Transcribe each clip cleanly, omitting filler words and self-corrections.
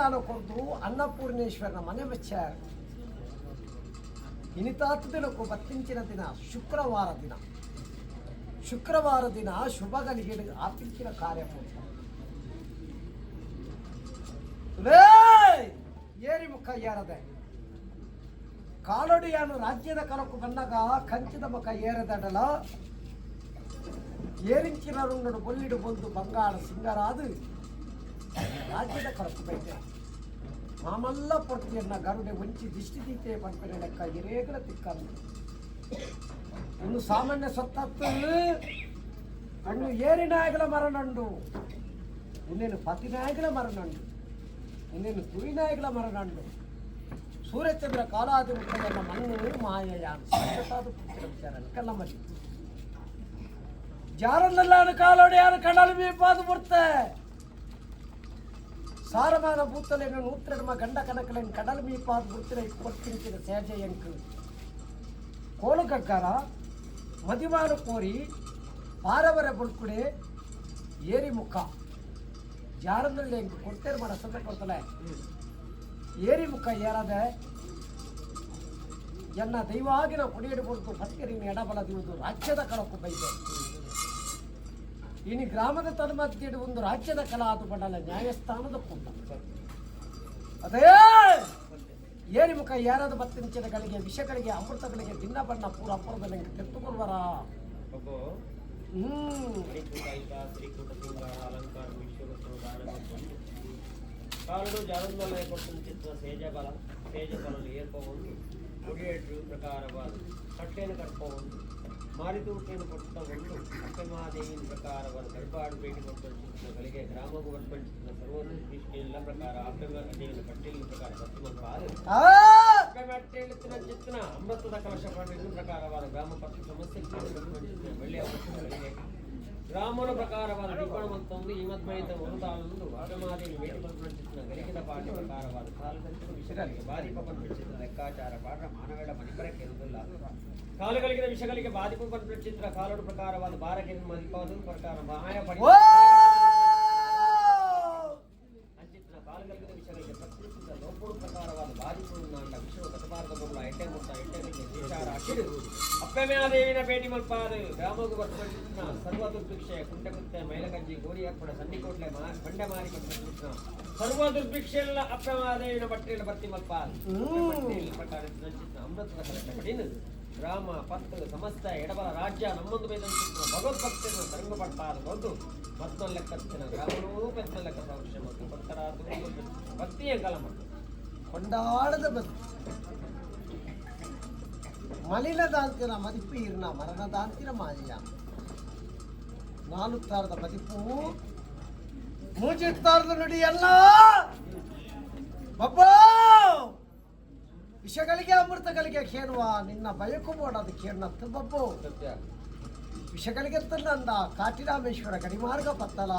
ದಾನ ಕೊರ್ದು ಅನ್ನಪೂರ್ಣೇಶ್ವರನ ಮನೆ ಬಚ್ಚಾರ. ಇನಿತಾತು ದಿನಕ್ಕೂ ಬತ್ತಿಂಚಿನ ದಿನ ಶುಕ್ರವಾರ ದಿನ. ಶುಕ್ರವಾರ ದಿನ ಶುಭಗಳಿಗೆ ಆಪಿಂಚಿನ ಕಾರ್ಯ. ಲೇ ಏರಿ ಮುಖ ಏರದೆ ಕಾಲೊಡಿಯಾನು ರಾಜ್ಯದ ಕಲಕು ಬಂದಾಗ ಕಂಚಿದ ಮುಖ ಏರದಡಲ ಏರಿಂಚಿನ ರುಂಡಡು ಬೊಲ್ಲಿಡು ಬಂದು ಬಂಗಾಳ ಸಿಂಗರಾದು ರಾಜ್ಯದ ಕಲಕು ಬೈತೆ. ಮಾಮಲ್ಲ ಪೊರ್ತಿಯನ್ನ ಗರುಡೆ ಒಂಚಿ ದಿಷ್ಟಿ ದೀತೆ ಪನ್ಪಿನ ಲೆಕ್ಕ ಎರೇಗಲ ತಿಕ್ಕಂದು. ಇನ್ನು ಸಾಮಾನ್ಯ ಸೊತ್ತತ್ತು ಅಣ್ಣು ಏರಿನಾಯಗಲ ಮರಣಂಡು, ಇನ್ನೇನು ಪತಿನಾಯಗಲ ಮರಣಂಡು, ಇನ್ನೇನು ತುಯಿನಾಯಗಲ ಮರಣಂಡು. ಸೂರ್ಯಚಂದ್ರ ಕಾಲಾದಿ ಮುಖದನ್ನ ಮಣ್ಣು ಮಾಯಯಾನ್ ಸಾಕ್ಷಾತ್ ಪುತ್ತಿನ ವಿಚಾರ ಕಲ್ಲಮ್ಮಲ್ಲಿ ಜಾರಲ್ಲಾನು ಕಾಲೊಡೆಯಾನು ಕಡಲು ಮೀಪಾದು ಬುರ್ತೆ. ಸಾರಮಾನ ಬೂತಲೇನು ನೂತ್ರೆಡ್ಮ ಗಂಡ ಕನಕಲೇನು ಕಡಲು ಮೀಪಾದು ಬುರ್ತಿನ ಕೊಟ್ಟಿಂಚಿನ ಸೇಜೆಯಂಕು ಕೋಲುಕಕ್ಕಾರ ಮದಿಮಾನು ಕೋರಿ ಪಾರವರ ಬುಳ್ಕುಡೆ ಏರಿ ಮುಖ ಜಾರಂದಲ್ಲಿ ಎಂಕ್ ಕೊಡ್ತೇರು ಮಾಡ ಸದ ಕೊಡ್ತಲೆ. ಏರಿ ಮುಖ ಏರದೆ ಎನ್ನ ದೈವಾಗಿನ ಕೊಡಿಯಡಿ ಕೊಡ್ತು ಫಸ್ಕರಿನ ಎಡಬಲ ದಿವುದು ರಾಜ್ಯದ ಕಳಕು ಬೈದೆ. ಇನಿ ಗ್ರಾಮದ ತನ್ಮಧ್ಯೆ ಒಂದು ರಾಜ್ಯದ ಕಲಾ ಅದು ಬಡಲ ನ್ಯಾಯಸ್ಥಾನದ ಕೂಟ ಅದೇ. ಏರಿ ಮುಖ ಯಾರಾದ ಬತ್ತಿಂಚಿನಗಳಿಗೆ ವಿಷಗಳಿಗೆ ಅಮೃತಗಳಿಗೆ ಭಿನ್ನ ಬಣ್ಣ ಪೂರ ಅಪುರದಲ್ಲಿ ತೆತ್ತುಕೊರ್ವರ. ಒಬ್ಬ ಹರಿಕೂಟ ಶ್ರೀಕೂಟ ಸಿಂಗಾರ ಅಲಂಕಾರ ವಿಶ್ವಗುತ್ತಮ ದಾನ ಒಂದು ಕಾಲಡು ಜಾರಂದೊಲಯ ಕೊಟ್ಟು ಚಿತ್ರ ಸೇಜಬಲ ಸೇಜಬಲನು ಏರ್ಪವನ್ನು ಮುಡಿಯೇಟ್ರು ಪ್ರಕಾರವಾದ ಕಟ್ಟೆಯನ್ನು ಕಟ್ಪವನ್ನು ಮಾರಿತೂಕೆಯನ್ನು ಕೊಟ್ಟ ಒಂದು ಅಪ್ಪಮಾದೇವಿನ ಪ್ರಕಾರವಾದ ಗರ್ಭಾಡು ಭೇಟಿ ಕೊಟ್ಟ ಚಿತ್ರಗಳಿಗೆ ಗ್ರಾಮಗೂ ಬರ್ಪಂಚಿನ ಸರ್ವ ಎಲ್ಲ ಪ್ರಕಾರ ಅಪ್ಪಮಾದೇವಿನ ಪಟ್ಟಿಲಿನ ಪ್ರಕಾರ ಬತ್ತು ಅಪ್ಪಮಟ್ಟೆಳುತ್ತಿನ ಚಿತ್ರ ಅಮೃತದ ಕಲಶ ಪಟ್ಟಿನ ಪ್ರಕಾರವಾದ ಗ್ರಾಮ ಪಕ್ಷ ಸಮಸ್ಯೆ ಒಳ್ಳೆಯ ವಸ್ತುಗಳಿಗೆ ಗ್ರಾಮನ ಪ್ರಕಾರವಾದ ದೀಪಣ ಮಂತೊಂದು ಈ ಮದ್ಮಯಿತ ಒಂದು ತಾಳೊಂದು ಅಪ್ಪಮಾದೇವಿ ಭೇಟಿ ಚಿತ್ರ ಗರಿಕಿದ ಪಾಠ್ಯ ಪ್ರಕಾರವಾದ ಕಾಲು ವಿಷಗಳಿಗೆ ಬಾಧಿಪ ಚಿತ್ರ ಲೆಕ್ಕಾಚಾರ ಪಾಠ ಮಾನವೇಡ ಮಣಿಪರಕ್ಕೆ ಇರುವುದಿಲ್ಲ. ಕಾಲುಗಳಿಗೆ ವಿಷಗಳಿಗೆ ಬಾಧಿಪು ಚಿತ್ರ ಕಾಲೋಡು ಪ್ರಕಾರವಾದ ಬಾರಕ್ಕೆ ಮದಿಪಾದು ಪ್ರಕಾರ ಮಾಯ ಪಡಿ ಅಂಚಿತ್ರ ಕಾಲುಗಳಿಗೆ ವಿಷಗಳಿಗೆ ಪ್ರಕೃತಿದ ಲೋಪುಡು ಪ್ರಕಾರವಾದ ಬಾಧಿಪು ನಾಂಡ ವಿಷವ ಕಟಬಾರದ ಮೊದಲ ಎಟ್ಟೆ ಮುಟ್ಟ ಎಟ್ಟೆಗಳಿಗೆ ಶೇಷಾರ ಅಕ್ಕಿಡು ಅಪ್ಪಮ್ಯಾದೇವಿನ ಭೇಟಿ ಮಲ್ಪಾದು ಗ್ರಾಮಗೂ ಬರ್ಪಡಿಸಿದ ಸರ್ವ ದುರ್ಭಿಕ್ಷೆ ಕುಂಟೆ ಕುತ್ತೆ ಮೈಲಕಜ್ಜಿ ಗೋರಿ ಅಪ್ಪಡ ಸನ್ನಿಕೋಟ್ಲೆ ಬಂಡೆ ಮಾರಿ ಕೊಟ್ಟ ಸರ್ವ ದುರ್ಭಿಕ್ಷೆಲ್ಲ ಅಪ್ಪಮಾದೇವಿನ ಬಟ್ಟೆಯಲ್ಲಿ ಬರ್ತಿ ಮಲ್ಪಾದು ಪ್ರಕಾರ ಅಮೃತದ ಕಲಶ ಪಡಿನು ಗ್ರಾಮ ಪತ್ತು ಸಮಸ್ತ ಎಡಬಲ ರಾಜ್ಯ ನಮ್ಮೊಂದು ಬೇದಂತಿತ್ತು ಭಗವದ್ಭಕ್ತರನ್ನು ತರಂಗ ಪಡ್ಪಾದ ಬಂದು ಮತ್ತೊಂದು ಲೆಕ್ಕತ್ತಿನ ಗ್ರಾಮನೂ ಪೆತ್ತ ಲೆಕ್ಕ ಸೌಖ್ಯ ಮತ್ತು ಭಕ್ತರಾದ ಭಕ್ತಿಯ ಕಲಮ. ಕೊಂಡಾಡದ ಬದುಕು ಮಲಿನದಾಂತಿನ ಮದಿಪು ಇರ್ನ ಮರಣದಾಂತಿನ ಮಾಯ ನಾನುತ್ತಾರದ ಮದಿಪು ಮೂಜಿತ್ತಾರದ ನುಡಿ ಎಲ್ಲ ಬಬ್ಬೋ. ವಿಷಗಳಿಗೆ ಅಮೃತಗಳಿಗೆ ಖೇನುವ ನಿನ್ನ ಬಯಕು ಬೋಡದು ಖೇರ್ನತ್ತು ಬಬ್ಬು. ಸತ್ಯ. ವಿಷಗಳಿಗೆ ನಂದ ಕಾಟಿರಾಮೇಶ್ವರ ಗಡಿಮಾರ್ಗ ಪತ್ತಲ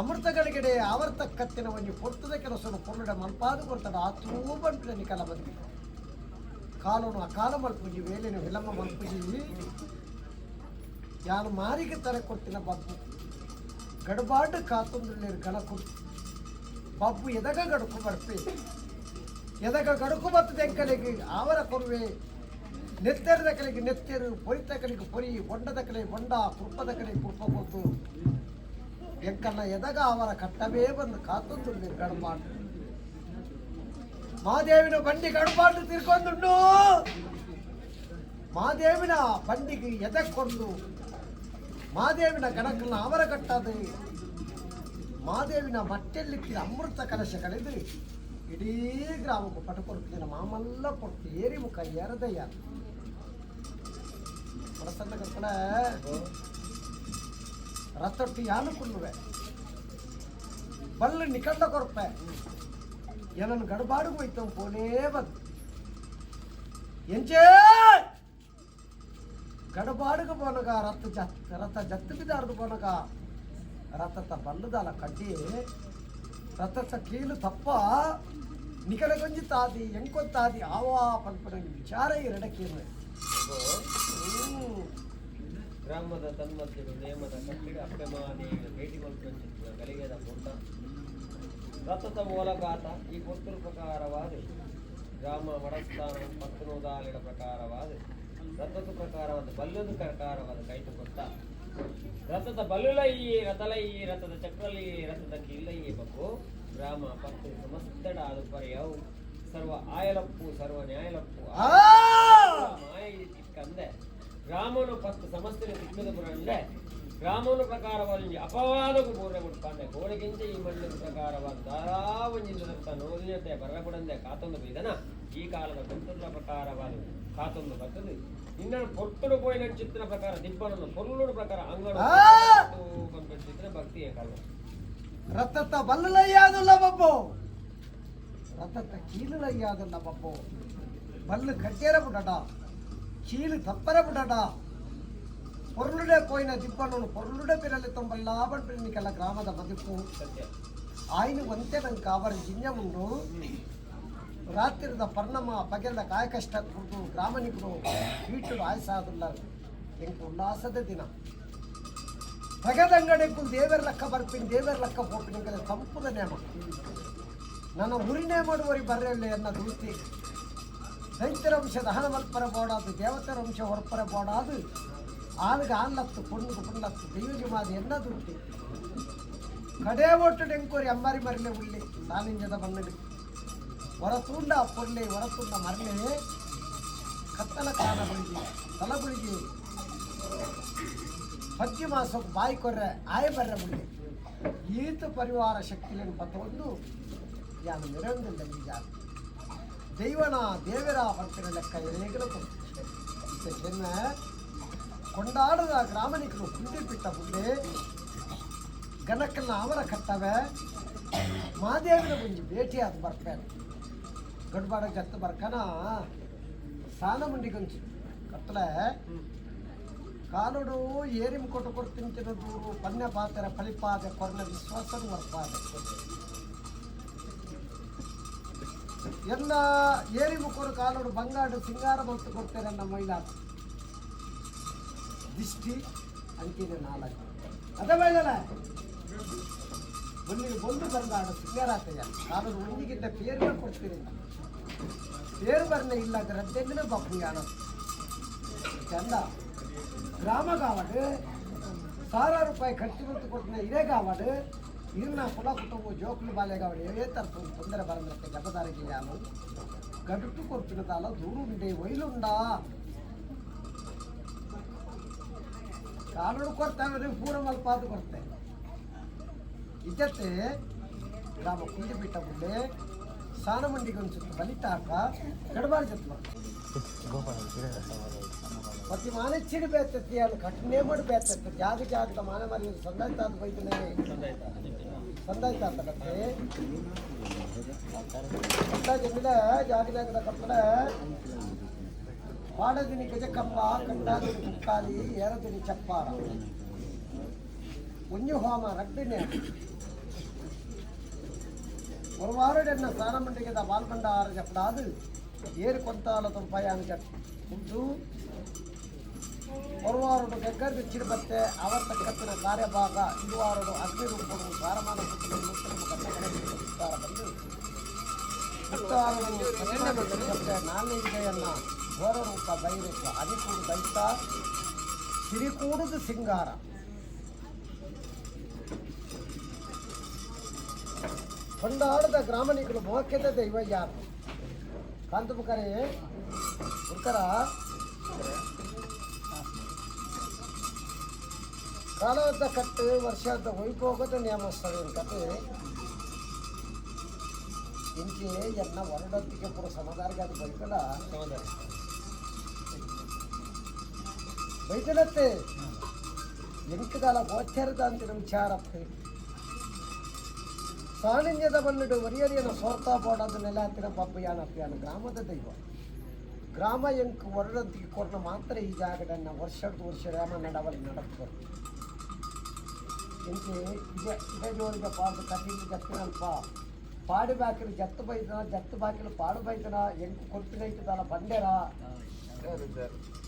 ಅಮೃತಗಳಿಗೆಡೆ ಆವರ್ತಕ್ಕತ್ತಿನ ಒಂಜಿ ಪೊರ್ತದ ಕೆಲಸನು ಪೊರ್ಲುಡ ಮಲ್ಪಾದು ಕೊರ್ತಡ ಆತೂ ಬಂಪಿನ ನಿಕಲ ಬದುಕಿ ಕಾಲನು ಅಕಾಲ ಮಲ್ಪುಜಿ, ವೇಲೆನು ವಿಳಂಬ ಮಲ್ಪುಜಿ. ಯಾನು ಮಾರಿಗೆ ತರ ಕೊಡ್ತಿನ ಬಬ್ಬು ಗಡಬಾಡು ಕಾತೊಂದುಳ್ಳೇರು ಗಣಕು ಬಬ್ಬು ಎದಗ ಗಡುಕು ಬರ್ಪೆ ಎದಗ ಗಡುಕು ಬತ್ತದೆಂಕಲೆಗೆ ಆವರ ಕೊರುವೆ. ನೆತ್ತೆರದ ಕಲೆಗೆ ನೆತ್ತೆರು, ಪೊರಿತ ಕಲೆಗೆ ಪೊರಿ, ಬೊಂಡದ ಕಲೆ ಬೊಂಡ, ಕುರ್ಪದ ಕಲೆ ಕುರ್ಪ ಕೊತ್ತು ಎಂಕನ್ನ ಎದಗ ಅವರ ಕಟ್ಟವೇ ಬಂದು ಕಾತೊಂದುಳ್ಳೇರು ಗಡಬಾಡು. ಮಾದೇವಿನ ಬಂಡಿ ಗಡಬಾಡು ತಿರ್ಕೊಂದುಂಡು. ಮಾದೇವಿನ ಬಂಡಿಗೆ ಎದಕ್ಕೊಂಡು ಮಾದೇವಿನ ಗಣಕನ್ನ ಅವರ ಕಟ್ಟದು ಮಾದೇವಿನ ಮಟ್ಟೆಲ್ಲಿಕ್ಕಿದ ಅಮೃತ ಕಲಶ ಕಳೆದು ಇಡೀ ಗ್ರಾಮಕ್ಕೆ ಪಟ ಕೊಡ್ತೀನಿ ಮಾಮಲ್ಲ ಕೊಡ್ತು. ಏರಿ ಮುಖ ಏರದಯ್ಯ ಪ್ರಸನ್ನ ಕಕ್ಕಲ ರತ್ತೊಟ್ಟು ಯಾನು ಕುಲ್ಲುವೆ ಬಲ್ಲು ನಿಕಂಡ ಕೊರಪೆ ಏನನ್ನು ಗಡಬಾಡು ಹೋಯ್ತು ಪೋಲೇ ಬಂದು ಎಂಚೇ ಗಡಬಾಡುಗ ಪೋನಗ ರಥ ಜತ್ ರಥ ಜತ್ತು ಬಿದಾರ್ದು ಪೋನಗ ರಥತ ಬಲ್ಲದಾಲ ಕಡ್ಡಿ ರಥತ ಕೀಲು ತಪ್ಪ ನಿಕಲಗೊಂಜಿ ತಾದಿ ಎಂಕೊತ್ತಾದಿ ಆವಾ ಪನ್ಪನ ವಿಚಾರ ಎರಡಕ್ಕೇನು. ಗ್ರಾಮದ ತನ್ಮಧ್ಯಡು ನೇಮದ ಕಟ್ಟಿಡ ಅಪ್ಪಮಾದೇವಿನ ಭೇಟಿ ಮಲ್ಪಂಚಿತ್ತಿನ ಗಳಿಗೆದ ಪೊಂಡ. ರಥದ ಮೂಲಗಾತ ಈ ಪೊತ್ತುರ ಪ್ರಕಾರವಾದ ಗ್ರಾಮ ಮಡಸ್ಥಾನ ಪತ್ತನೂದಾಲಿನ ಪ್ರಕಾರವಾದ ರಥದ ಪ್ರಕಾರವಾದ ಬಲ್ಲದ ಪ್ರಕಾರವಾದ ಕೈತು ಕೊತ್ತ ರಥದ ಬಲ್ಲುಲಯ್ಯಿ ರಥಲಯ್ಯಿ ರಥದ ಚಕ್ರಲಯ್ಯಿ ರಥದ ಕೀಲಯ್ಯಿ ಬಕ್ಕು ಗ್ರಾಮ ಪತ್ತು ಸಮಸ್ತಡ ಅದು ಪರ್ಯಾವು ಸರ್ವ ಆಯಲಪ್ಪು ಸರ್ವ ನ್ಯಾಯಲಪ್ಪು ಆ! ಮಾಯ ತಿಕ್ಕಂದೆ ಗ್ರಾಮನು ಪತ್ತು ಸಮಸ್ತನ ತಿಕ್ಕದ ಪುರಂಡೆ ಗ್ರಾಮನು ಪ್ರಕಾರವಾದ ಅಪವಾದಕ್ಕೂ ಪೂರ್ಣ ಮುಟ್ಪಾಂಡೆ ಕೋಡಿಗಿಂತ ಈ ಮಣ್ಣಿನ ಪ್ರಕಾರವಾದ ಧಾರಾವಂಜಿನ ನೋದಿನತೆ ಬರಬಡಂದೆ ಕಾತೊಂದು ಬೈದನ ಈ ಕಾಲದ ಗುಂತುల ಪ್ರಕಾರವಾದ ಕಾತೊಂದು ಬರ್ತದೆ ಇನ್ನ ಪೊರ್ತುಡು ಪೋಯಿನ ಚಿತ್ರ ಪ್ರಕಾರ ದಿಬ್ಬನನ್ನು ಪೊರ್ಲುಡು ಪ್ರಕಾರ ಅಂಗಡು ಆ! ಚಿತ್ರ ಭಕ್ತಿಯ ಕಾಲ. ರಥತ್ತ ಬಲ್ಲುಲಯ್ಯಾದುಲ್ಲ ಬಬ್ಬು, ರಥತ್ತ ಕೀಲುಲಯ್ಯಾದುಲ್ಲ ಬಬ್ಬು. ಬಲ್ಲು ಕಟ್ಟೇರ ಬುಡಡ, ಕೀಲು ತಪ್ಪರ ಬುಡಡ. ಪೊರ್ಲುಡೆ ಪೋಯಿನ ದಿಬ್ಬನನ್ನು ಪೊರ್ಲುಡೆ ಪಿರಲಿ ತೊಂಬಲ್ಲ ಪಿರನಿಕೆಲ್ಲ ಗ್ರಾಮದ ಬದುಕು. ಸತ್ಯ. ಆಯ್ನ ಒಂತೆ ನಂಗೆ ಕಾವರ ಜಿಂಜ ಉಂಡು. ರಾತ್ರಿದ ಪರ್ಣಮ ಪಗೆಲ್ದ ಕಾಯ ಕಷ್ಟ ಕುಡ್ದು ಗ್ರಾಮನಿಕರು ವೀಟುಡು ಆಯ್ಸಾದುಲ್ಲ. ಎಂಕ್ ಉಲ್ಲಾಸದ ದಿನ. ಪಗದಂಗಡೆಕ್ಕೂ ದೇವರ ಲೆಕ್ಕ ಬರ್ಪಿನ, ದೇವರ ಲೆಕ್ಕ ಪೋಪಿನ ತಂಪುದ ನೇಮ. ನನ್ನ ಉರಿನೇ ಮಾಡುವರಿ ಬರ್ರೆಲ್ಲ ಎನ್ನ ದೂತಿ. ದೈತ್ಯರ ಅಂಶ ದಹನ ಮಲ್ಪರ ಬೋಡಾದು, ದೇವತರ ಅಂಶ ಹೊರಪರ ಬೋಡಾದು, ಆಲ್ಗ ಆನ್ಲತ್ತು ಪುಣ್ಣಿಗೆ ಪುಣ್ಣತ್ತು ದೈವಜಮಾದ ಎನ್ನ ದೂತಿ. ಕಡೆ ಒಟ್ಟು ಡೆಂಕೋರಿ ಅಮ್ಮಾರಿ ಮರಲೆ ಉಳ್ಳಿ ಸಾಲಿಂಜದ ಮಣ್ಣಡಿ ಹೊರತುಂಡ ಪೊರ್ಲೆ ಹೊರತುಂಡ ಮರಲೆ ಕತ್ತಲ ಕಾಲ ಗುಳಿಗೆ ತಲಗುಳಿಗೆ ಪಜ್ಜಿ ಮಾಸಕ್ಕೆ ಬಾಯಿ ಕೊರ್ರೆ ಆಯ ಬರ್ರೆ ಮುಳ್ಳಿ ಈತ ಪರಿವಾರ ಶಕ್ತಿలను ಪತ್ತೊಂದು ಯಾನು ಮೆರೊಂದಿಲ್ಲ. ಈ ಜಾಗ ದೈವನ ದೇವರ ಪಂಪಿನ ಲೆಕ್ಕ ಏಗಲು ಚೆನ್ನ ಕೊಂಡಾಡದ ಗ್ರಾಮನಿಕರು ಪುಂಡಿ ಬಿಟ್ಟ ಪುಂಡಿ ಗಣಕನ್ನ ಅವರ ಕಟ್ಟವೆ ಮಾದೇವಿನ ಗುಂಜಿ ಭೇಟಿ ಅದು ಬರ್ಪೇನೆ ಗಡ್ಬಾಡ ಜತ್ತು ಬರ್ಕನ ಸಾನ ಮುಂಡಿಗೊಂಚು ಕತ್ತಲೆ ಕಾಲುಡು ಏರಿಂ ಕೊಟ್ಟು ಕೊಡ್ತಿಂತಿನ ದೂರು ಪನ್ಯ ಪಾತೆರ ಫಲಿಪಾದೆ ಕೊರ್ನ ವಿಶ್ವಾಸನು ವರ್ಪಾದೆ. ಎಲ್ಲ ಏರಿ ಮುಖರು ಕಾಲುಡು ಬಂಗಾಡು ಸಿಂಗಾರ ಬಂತು ಕೊಡ್ತೇನೆ ನಮ್ಮ ಮಹಿಳಾ ದಿಷ್ಟಿ ಅಂತಿದೆ ನಾಲ್ಕು ಅದ ಮಹಿಳಾ ಬನ್ನಿ ಬಂದು ಬಂಗಾಡು ಸಿಂಗಾರ ಆತಯ್ಯ ಕಾಲುಡು ಒಂದಿಗಿಂತ ಪೇರ್ನ ಕೊಡ್ತೀರಿ ಪೇರು ಬರ್ನ ಇಲ್ಲ ರದ್ದೆಂದಿನ ಬಪ್ಪು ಯಾನ ಚಂದ ಗ್ರಾಮ ಕಾವಡು ಸಾವಿರ ರೂಪಾಯಿ ಖರ್ಚು ಬಂತು ಕೊಡ್ತೀನಿ ಇದೇ ಕಾವಡು ಇನ್ನ ಕುಲ ಕುಟುಂಬ ಜೋಕ್ಲು ಬಾಲ್ಯ ಕಾವಡು ಏ ತರ ತೊಂದರೆ ಬರಂದ್ರಕ್ಕೆ ಜಬದಾರಿಗೆ ಯಾನು ಗಡುಟು ಕೊರ್ಪಿನದಾಲ ದೂರುಂಡೆ ಒಯ್ಲುಂಡ ಕಾಲುಡು ಕೊಡ್ತಾವೆ ಪೂರ ಮಲ್ಪಾದು ಕೊಡ್ತೆ ಇದ್ದತ್ತೆ ಗ್ರಾಮ ಕುಂಡಿ ಬಿಟ್ಟ ಮುಂದೆ ಸಾನಮಂಡಿಗೊಂದು ಬಲಿತಾಕ ಗಡಬಾರಿ ಜತ್ಮ ಪ್ರತಿ ಮಾನೆಚ್ಚಿಡಿ ಬೇತತ್ತಿ ಅಲ್ಲಿ ಕಠಿಣೆ ಮಾಡಿ ಬೇತತ್ತಿ ಜಾಗ ಜಾಗದ ಮಾನೆ ಮರಿ ಸಂದಾಯ್ತಾದ ಬೈದನೆ ಸಂದಾಯ್ತ ಅಂತ ಕತೆ ಸಂದಾಯ ಜಾಗ ಜಾಗದ ಕಪ್ಪಡ ಪಾಡದಿನಿ ಗಜಕಂಬ ಕಂಡಾದಿನಿ ಕುಕ್ಕಾಲಿ ಏರದಿನಿ ಚಪ್ಪಾರ ಒಂಜು ಹೋಮ ರಡ್ಡಿನೆ ஒரு ವಾರಡೆನ್ನ ಸ್ನಾನ ಮಂಡಿಗೆದ ಬಾಲ್ಬಂಡಾರ ಜಪ್ಪಡಾದು ಏರು కొంతాల తుంపయాను ಉಂಟು ಹೊರವಾರುಡು ಗಗ್ಗರ್ದು ಚಿಡುಬತ್ತೆ ಅವರ್ತಕ್ಕತ್ತಿನ ಕಾರ್ಯಭಾಗ ಇರುವಾರುಡು ಅಗ್ನಿ ರೂಪಡು ಸಾರಮಾನ ವಿಸ್ತಾರ ಬಂದು ಮುತ್ತಾರುಡು ನಾಲ್ಕೈದೆಯನ್ನ ಘೋರ ರೂಪ ಬೈರೂಪ ಅನಿಕೂಡು ದೈತ ಸಿರಿಕೂಡುದು ಸಿಂಗಾರ ಕೊಂಡಾಡದ ಗ್ರಾಮನಿಕರು ಮೋಕ್ಯದ ದೈವ ಯಾರು ಕಾಂತಬುಕರೇ ಉರ್ಕರ ಕಾಲದ ಕಟ್ಟು ವರ್ಷದ ವೈಭೋಗದ ನಿಯಮಸ್ತವೇನು ಕತೆ ಇಂಚೆ ಎನ್ನ ಹೊರಡೊತ್ತಿಗೆ ಪೂರ ಸಮದಾರಿಗೆ ಅದು ಬೈಕಲ ಬೈತಲತ್ತೆ ಎಂಕದಾಲ ಗೋಚರದ ಅಂತಿನ ವಿಚಾರಕ್ಕೆ ಸಾಣಿನ್ಯದ ಬನ್ನಿಡು ವರಿಯರಿಯನ ಸೋರ್ತಾ ಬೋಡಾದ ನೆಲೆ ಹತ್ತಿರ ಪಬ್ಬಯಾನ ಅಪ್ಪಿಯಾನ ಗ್ರಾಮದ ದೈವ ಗ್ರಾಮ ಎಂಕ್ ಹೊರಡೊತ್ತಿಗೆ ಕೊರ್ನ ಮಾತ್ರ ಈ ಜಾಗಡನ್ನ ವರ್ಷದ ವರ್ಷ ರಾಮ ನಡವಲ್ಲಿ ನಡಪು ಇಂಚೆ ಇದೆ ಇದೇ ಜೋರಿಗೆ ಪಾಡ್ದು ಕಟೀಲು ಜತ್ತಿನಲ್ಪ ಪಾಡು ಬಾಕಿಲು ಜತ್ತು ಬೈದನ ಜತ್ತು ಬಾಕಿಲು ಪಾಡು ಬೈದನ ಎಂಕು ಕೊರ್ಪಿನ ಬಂಡೆರ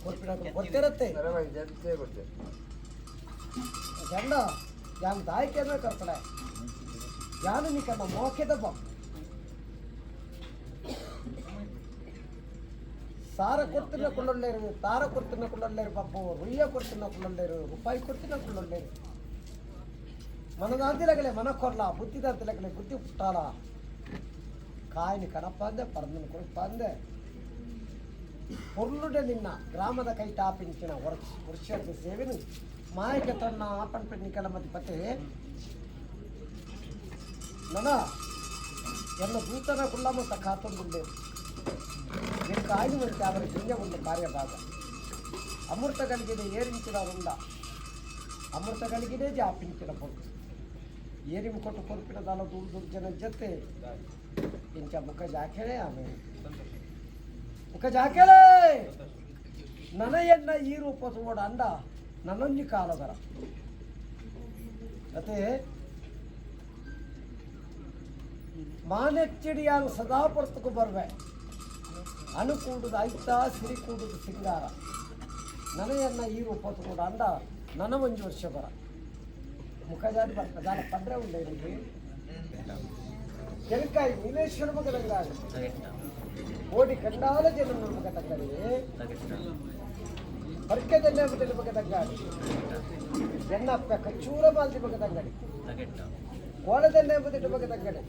ಕೊರ್ಪಿನ ಗೊತ್ತಿರತ್ತೆ ಚಂದ ಯಾನ್ ದಾಯ್ಕೆನ ಕರ್ಪಡೆ. ಯಾನು ನಿಕನ ಮೋಕೆದ ಬಪ್ಪು ಸಾರ ಕೊಡ್ತಿನ ಕುಳ್ಳೊಳ್ಳೇರು ತಾರ ಕೊಡ್ತಿನ ಕುಳ್ಳೊಳ್ಳೇರು ಬಪ್ಪು ರುಯ್ಯ ಕೊಡ್ತಿನ ಕುಳ್ಳೊಳ್ಳೇರು ರೂಪಾಯಿ ಕೊಡ್ತಿನ ಕುಳ್ಳೊಳ್ಳೇರು ಮನದಾಂತಿಲಗಲೆ ಮನ ಕೊರ್ಲ ಬುದ್ಧಿದಾಂತಿಲಗಲೆ ಬುದ್ಧಿ ಪುಟ್ಟಾಲ ಕಾಯಿನ ಕನಪಂದೆ ಪರಂದನ ಕೊರಪಂದೆ ಪೊರ್ಲುಡೆ ನಿನ್ನ ಗ್ರಾಮದ ಕೈ ಟಾಪಿಂಚಿನ ವರ್ಷದ ಸೇವೆನು ಮಾಯಕ ತನ್ನ ಆಪನ್ ಪೆನ್ನಿಕಲ ಮತಿ ನನ ಎನ್ನ ದೂತನ ಕುಳ್ಳಮತ್ತ ಕಾತೊಂದುಂಡೆ ಎನ್ ಕಾಯಿನ వంటి ಅವರ ಜಿಂಜ ಕಾರ್ಯಭಾಗ ಅಮೃತ కలిగిన ఏరించిన రుండ ಅಮೃತ కలిగినే ಜಾపించిన పొట్టు ಏರಿಂ ಕೊಟ್ಟು ಕೊರ್ಪಿನ ದಾಲ ದೂರ ದೂರ ಜನ ಜೊತೆ ಇಂಚ ಮುಖ ಜಾಕೆಳೆ ಆమె ಮುಖ ಜಾಕೆಳೆ ನನಯನ್ನ ಈ ರೂಪ ತೋಡ ಅಂಡ ನನೊಂಜಿ ಕಾಲದರ ಅತೆ ಮಾನೆಚ್ಚಡಿಯಾನು ಸದಾ ಪೊರ್ತುಕು ಬರ್ವೆ ಅನುಕೂಡುದು ಐತಾ ಸಿರಿ ಕೂಡುದು ಸಿಂಗಾರ ನನಯನ್ನ ಈ ರೂಪ ತೋಡ ಅಂಡ ನನ ಒಂಜಿ ವರ್ಷ ಬರ ಮುಖಜಾತಿ ಬರ್ತದೆ ಪಂಡ್ರೆ ಉಂಡೆ ನಿಮಗೆ ತೆಲಕಾಯಿ ನೀಲೇಶ್ವರ ಮಗದಂಗಾಗ ಓಡಿ ಕಂಡಾಲ ಜನ ಮಗ ತಂಗಡಿ ಪರ್ಕೆದಲ್ಲೇ ಮಗ ತಂಗಾಡಿ ಎನ್ನಪ್ಪ ಕಚ್ಚೂರ ಮಾಲ್ದಿ ಮಗ ತಂಗಡಿ ಕೋಳದಲ್ಲೇ ಮಗ ತಂಗಡಿ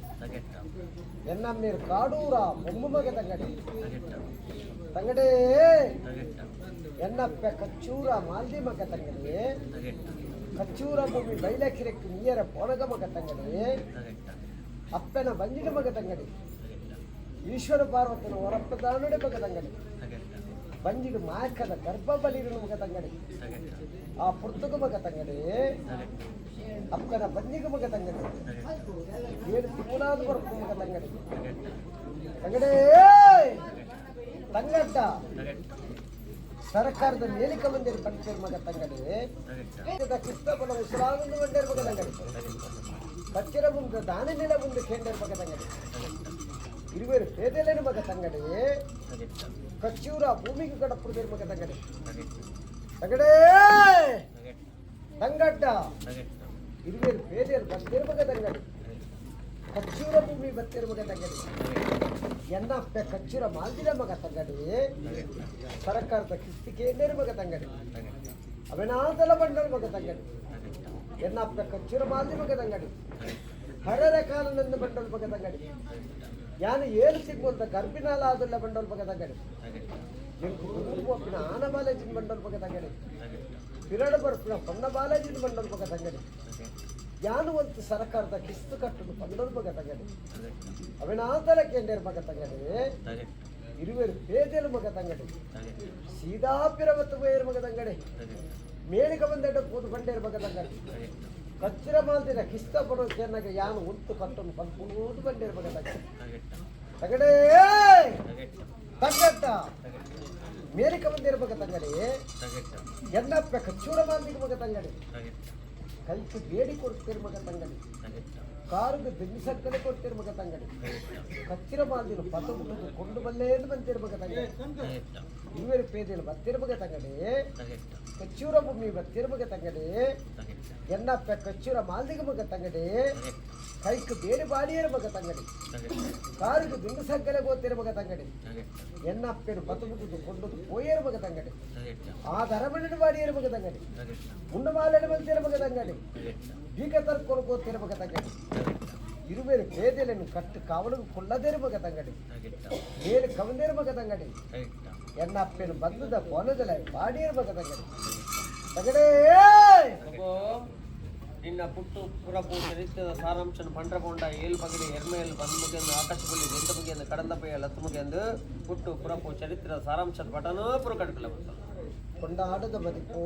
ಎನ್ನಮ್ಮೀರ್ ಕಾಡೂರ ಬೊಮ್ಮ ಮಗ ತಂಗಡಿ ತಂಗಡೇ ಎನ್ನಪ್ಪ ಕಚ್ಚೂರ ಮಾಲ್ದಿ ಮಗ ತಂಗಡಿ ಕಚ್ಚೂರ ಭೂಮಿ ಬೈಲಕಿರಕ್ಕೆ ನೀಯರ ಪೋನಗ ಮಗ ತಂಗಡಿ ಅಪ್ಪನ ಬಂಜಿನ ಮಗ ತಂಗಡಿ ಈಶ್ವರ ಪಾರ್ವತನ ಹೊರಪ್ಪದಾನುಡೆ ಮಗ ತಂಗಡಿ ಬಂಜಿಡು ಮಾಯಕದ ಗರ್ಭ ಬಲಿರು ಮಗ ತಂಗಡಿ ಆ ಪುರ್ತಕ ಮಗ ತಂಗಡಿ ಅಪ್ಪನ ಬಂಜಿಗೆ ಮಗ ತಂಗಡಿ ಏಳು ತಿಂಗಳಾದ ಬರப்பு ಮಗ ತಂಗಡಿ ತಂಗಡೇ ತಂಗಡ್ಡ ಸರ್ಕಾರದ ಮೇಲಿಕ ಮಂದಿರ ಪಂಚೇರ್ ಮಗ ತಂಗಡಿ ಕೃಷ್ಣ ಬಲ ಉಸಿರಾನಂದ ಮಂದಿರ ಮಗ ತಂಗಡಿ ಪಚ್ಚಿರ ಮುಂದೆ ದಾನಿ ನೆಲ ಮುಂದೆ ಕೇಂದ್ರ ಮಗ ತಂಗಡಿ ಇರುವೇರು ಪೇದೆಲೇನು ಮಗ ತಂಗಡಿ ಕಚ್ಚೂರ ಭೂಮಿಗೆ ಕಡಪುರದೇರು ಮಗ ತಂಗಡಿ ತಂಗಡೇ ತಂಗಡ್ಡ ಇರುವೇರು ಪೇದೆಯರು ಬತ್ತೇರು ಮಗ ತಂಗಡಿ ಕಚ್ಚೂರ ಭೂಮಿ ಬತ್ತೇರು ಮಗ ತಂಗಡಿ ಎನ್ನಪ್ಪೆ ಕಚ್ಚೂರ ಮಾಲ್ದಿರ ಮಗ ತಂಗಡಿ ಸರಕಾರದ ಕಿಸ್ತಿ ಕೇಂದ್ರ ಮಗ ತಂಗಡಿ ಅವಿನಾದಲ ಬಂಡಲ್ ಮಗ ತಂಗಡಿ ಎನ್ನಪ್ಪೆ ಕಚ್ಚೂರ ಮಾಲ್ದಿ ಮಗ ತಂಗಡಿ ಹರರ ಕಾಲನಂದು ಬಂಡಲ್ ಮಗ ತಂಗಡಿ ಯಾನು ಏಳು ಸಿಗುವಂತ ಗರ್ಭಿಣಾಲ ಆದುಲ್ಲ ಬಂಡಲ್ ಮಗ ತಂಗಡಿ ಎಂಕು ದುರ್ಬೋಪಿನ ಆನ ಬಾಲೇಜಿನ ಬಂಡಲ್ ಮಗ ತಂಗಡಿ ಪಿರಡ ಬರ್ಪಿನ ಪೊನ್ನ ಬಾಲೇಜಿನ ಬಂಡಲ್ ಮಗ ತಂಗಡಿ ಯಾನು ಒಂದು ಸರಕಾರದ ಕಿಸ್ತು ಕಟ್ಟುದು ಬಂಡಲ್ ಮಗ ತಂಗಡಿ ಅವಿನಾದಲ ಕೇಂದ್ರ ಮಗ ತಂಗಡಿ ಇರುವೆರು ಪೇದೆಲು ಮಗ ತಂಗಡಿ ಸೀದಾ ಪಿರವತ್ತು ಬೋಯರ್ ಮಗ ತಂಗಡಿ ಮೇಲಿಕ ಬಂದೆಡ್ಡ ಕೂದು ಬಂಡೇರು ಮಗ ತಂಗಡಿ ಕಚ್ಚಿರ ಮಾಲ್ದಿನ ಕಿಸ್ತ ಬರೋ ಕೇರ್ನಾಗ ಯಾನು ಉಂತು ಕಟ್ಟನ್ನು ಬಂದು ಬಂಡೇರು ಮಗ ತಂಗಡಿ ತಂಗಡೇ ತಂಗಟ್ಟ ಮೇಲಿಕ ಬಂದಿರ ಮಗ ತಂಗಡಿ ಎನ್ನಪ್ಪ ಕಚ್ಚೂರ ಮಾಲ್ದಿಗೆ ಮಗ ತಂಗಡಿ ಕೈக்கு ಬೇಡಿ ಕೊಡ್ತೀರ ಮಗ ತಂಗಡಿ ಕಾರುಗೆ ದಿನಸಕ್ಕಲೆ ಕೊಡ್ತೀರ ಮಗ ತಂಗಡಿ ಕಚ್ಚಿರ ಮಾಲ್ದಿನ ಪತ ಕೊಂಡು ಬಲ್ಲೇದು ಬಂತೀರ ಮಗ ತಂಗಡಿ ಇರುವೆರು ಪೇದೆಲು ಬತ್ತಿರ ಮಗ ತಂಗಡಿ ಕಚ್ಚೂರ ಭೂಮಿ ಬತ್ತಿರ ಮಗ ತಂಗಡಿ ಎನ್ನಪ್ಪ ಕಚ್ಚೂರ ಮಾಲ್ದಿಗೆ ಮಗ ತಂಗಡಿ ಕೈக்கு ಬೇಡಿ ಬಾಡಿಯರ ಮಗ ತಂಗಡಿ ಕಾರುಗೆ ದಿಂಡು ಸಕ್ಕರೆ ಗೋತಿರ ಮಗ ತಂಗಡಿ ಎನ್ನಪ್ಪೆನು ಬತುಬಿಟ್ಟು ಕೊಂಡು ಪೋಯರ ಮಗ ತಂಗಡಿ ಆ ಧರಮಣ್ಣು ಬಾಡಿಯರ ಮಗ ತಂಗಡಿ ಉಂಡಮಾಲನ ಬಂತಿರ ಮಗ ತಂಗಡಿ ಬೀಗ ತರ್ಕೊಂಡು ಗೋತಿರ ಮಗ ತಂಗಡಿ ಇರುವೇರು ಪೇದೆಲೆನು ಕಟ್ಟು ಕಾವಲಿಗೆ ಕುಳ್ಳದೇರು ಮಗ ತಂಗಡಿ ಮೇಲು ಕವಂದೇರು ಮಗ ತಂಗಡಿ ಎನ್ನಪ್ಪೆನು ಬಂದದ ಕೊನದಲ ಬಾಡಿಯರ ಮಗ ತಂಗಡಿ ತಂಗಡೇ ನಿನ್ನ ಪುಟ್ಟು ಪುರಪು ಚರಿತ್ರದ ಸಾರಾಂಶನ ಪಂಡ್ರಗೊಂಡ ಏಳು ಬಗೆಡಿ ಎರ್ಮೇಲ್ ಬಂದ್ಮುಗೆಂದು ಆಕಾಶಬುಳ್ಳಿ ಬೆಂದ ಮುಗಿಯಂದು ಕಡಂದ ಪೈಯ ಲತ್ತು ಪುಟ್ಟು ಪುರಪು ಚರಿತ್ರದ ಸಾರಾಂಶದ ಪಟನೂ ಪುರ ಕಡ್ಕಲ ಬಂತ ಕೊಂಡಾಡದ ಬದುಕು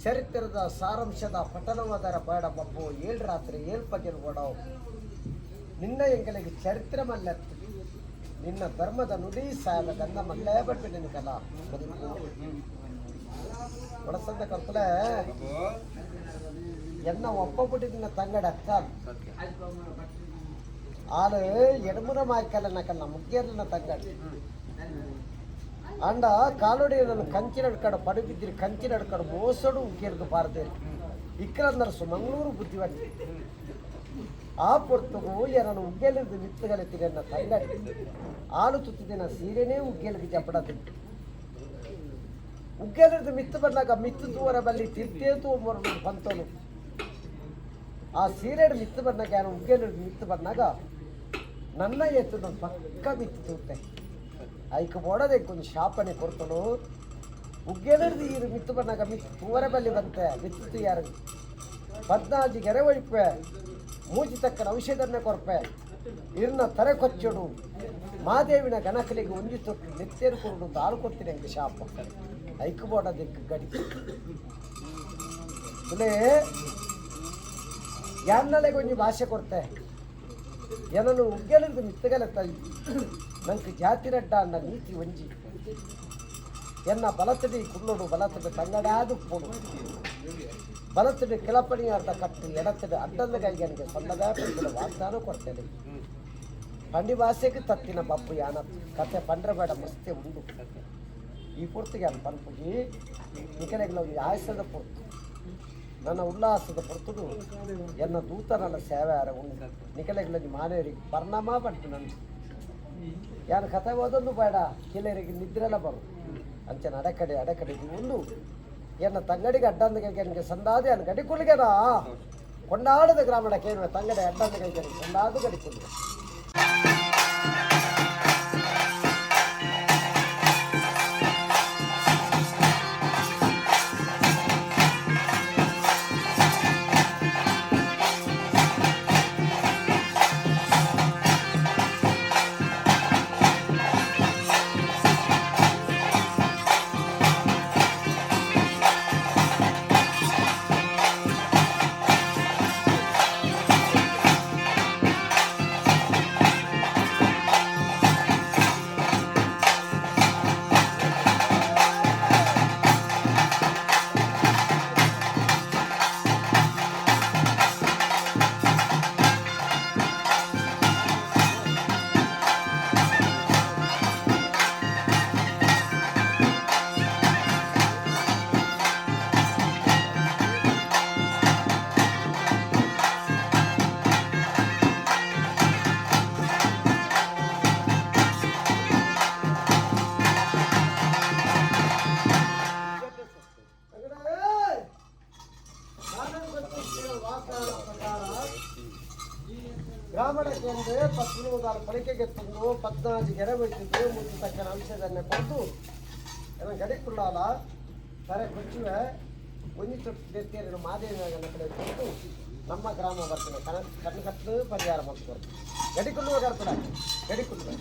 ಚರಿತ್ರದ ಸಾರಾಂಶದ ಪಠನವಾದರ ಬೇಡ ಬಬ್ಬು ಏಳು ರಾತ್ರಿ ಏಳು ಪಗೆಲ್ ಓಡವು ನಿನ್ನ ಎಂಕಲಿಗೆ ಚರಿತ್ರೆ ಮಲ್ಲೆತ್ತು ನಿನ್ನ ಧರ್ಮದ ನುಡಿ ಸಾಯದ ಗಂಧ ಮಲ್ಲೇ ಬಟ್ಟು ನಿನಕಲ್ಲ ಬದುಕು ಒಡಸಂದ ಕರ್ತಲೆ ಎನ್ನ ಒಪ್ಪಬಿಟ್ಟಿದ್ದ ತಂಗಡ ಅಕ್ಕ ಆಳು ಎಡಮುರ ಮಾಯ್ಕಲ್ಲ ಮುಗ್ಗೇರ್ಲನ ತಂಗಡಿ ಅಂಡ ಕಾಲೋಡಿ ನನ್ನ ಕಂಚಿನ ಅಡ್ಕಡ ಪಡುಬಿದ್ದಿರಿ ಕಂಚಿನ ಅಡ್ಕಡ ಮೋಸಡು ಉಗ್ಗೇರ್ದು ಬಾರದೆ ಇಕ್ಕರಂದರಸು ಮಂಗಳೂರು ಬುದ್ಧಿವಂತ. ಆ ಪೊರ್ತುಗು ಎನನು ಉಗ್ಗೆಲದ ಮಿತ್ತುಗಲೆತ್ತಿನ ತಂಗಡಿ ಆಲು ತುತ್ತಿದಿನ ಸೀರೆನೇ ಉಗ್ಗೆಲಗೆ ಜಪಡದು ಉಗ್ಗೆಲದ ಮಿತ್ತು ಬಂದಾಗ ಮಿತ್ತು ತೂವರ ಬಲ್ಲಿ ತಿರ್ತೇ ತೂ ಬಂತನು ಆ ಸೀರೆಡ್ ಮಿತ್ತು ಬಂದಾಗ ಯಾರು ಉಗ್ಗೆಲದ ಮಿತ್ತು ಬಂದಾಗ ನನ್ನ ಎತ್ತು ನನ್ನ ಪಕ್ಕ ಮಿತ್ತು ತೂತೆ ಐಕ್ ಬೋಡದೆ ಕೊಂಚ ಶಾಪನೆ ಕೊಡ್ತನು ಉಗ್ಗೆಲರ್ದು ಈ ಮಿತ್ತು ಬಂದಾಗ ಮಿತ್ತು ತೂವರ ಬಲ್ಲಿ ಬಂತೆ ಮಿತ್ತು ಯಾರು ಪದ್ನಾಜಿ ಗೆರೆ ಒಯ್ಪೆ ಮೂಜಿ ತಕ್ಕನ ಔಷಧನ್ನೇ ಕೊರ್ಪೆ ಇರ್ನ ತರೆ ಕೊಚ್ಚಡು ಮಾದೇವಿನ ಗಣಕಲಿಗೆ ಒಂಜಿ ತೊಟ್ಟು ನೆತ್ತೇರು ಕೊರಡು ದಾಳು ಕೊಡ್ತೀನಿ ಅಂಕ ಶಾಪ ಐಕ್ ಬೋಡ ದಿಕ್ಕು ಗಡಿ ತುಲೇ ಯಾನ್ನಲೆಗೆ ಒಂಜಿ ಭಾಷೆ ಕೊಡ್ತೆ ಏನನ್ನು ಉಗ್ಗೆಲರ್ದು ಮಿತ್ತಗಲ ತಾಯಿ ನಂಗೆ ಜಾತಿ ರಡ್ಡ ಅನ್ನ ನೀತಿ ಒಂಜಿ ಎನ್ನ ಬಲತಡಿ ಕುಳ್ಳೋಡು ಬಲತಡಿ ತಂಗಡಾದು ಪೋಡು ಬಲತಡಿ ಕಿಳಪಣಿಯಾರ್ದ ಕಟ್ಟು ಎಡತಡಿ ಅಡ್ಡದ ಕೈಗನಿಗೆ ಸಣ್ಣದ ಪಂಡಿನ ವಾಗ್ದಾನ ಕೊಡ್ತೇನೆ. ಪಂಡಿ ಭಾಷೆಗೆ ತತ್ತಿನ ಬಪ್ಪು ಯಾನ ಕತೆ ಪಂಡ್ರ ಬೇಡ ಮಸ್ತೆ ಉಂಡು. ಈ ಪೊರ್ತಿಗೆ ಅನ್ ಪನ್ಪುಜಿ ನಿಕಲೆಗ್ಲ ಒಂಜಿ ಆಯಸದ ಪೊರ್ತು ನನ್ನ ಉಲ್ಲಾಸದ ಪೊರ್ತುಡು ಎನ್ನ ದೂತನಲ್ಲ ಸೇವೆ ಆರ ಉಂಡು ನಿಕಲೆಗ್ಲ ಒಂಜಿ ಮಾನವರಿಗೆ ಪರಿಣಾಮ ಪಂಟು ನನ್ನ ಯಾರು ಕತೆ ಓದೊಂದು ಬೇಡ ಕೆಲವರಿಗೆ ನಿದ್ರೆಲ್ಲ ಬರು ಅಂಚನ ಅಡಕಡೆ ಅಡಕಡೆ ಇದು ಉಂಡು ಎನ್ನ ತಂಗಡಿಗೆ ಅಡ್ಡಂದ ಕೈಗೆ ಸಂದಾದೆ ಅನ್ ಗಡಿ ಕುಲಿಗೆನಾ ಕೊಂಡಾಡದ ಗ್ರಾಮಣ ಕೇಳುವ ತಂಗಡೆ ಅಡ್ಡಂದ ಕೈಗೆ ಸಂದಾದ ಗಡಿ ಕುಲಿಗೆ. ಗ್ರಾಮಣ ಕೇಂದ್ರ ಪತ್ನಿದಾರ ಪಡಿಕೆಗೆ ತಂದು ಪದ್ನಾಜಿ ಗೆರೆ ಬಿಟ್ಟಿದ್ದು ಮುತ್ತು ತಕ್ಕನ ಅಂಶದನ್ನೇ ಕೊಟ್ಟು ಎಲ್ಲ ಗಡಿ ಕುಳ್ಳಾಲ ತರೆ ಕೊಚ್ಚುವೆ ಒಂಜಿ ತೊಟ್ಟು ನೆತ್ತೇರಿನ ಮಾದೇವಿ ಕಡೆ ಕೊಟ್ಟು ನಮ್ಮ ಗ್ರಾಮ ಬರ್ತದೆ ಕಣ ಕಣ್ಣು ಕಟ್ಟು ಪರಿಹಾರ ಮಾಡ್ತಾರೆ. ಗಡಿ ಕುಳ್ಳುವ ಕರ್ಪಡ ಗಡಿ ಕುಳ್ಳುವ.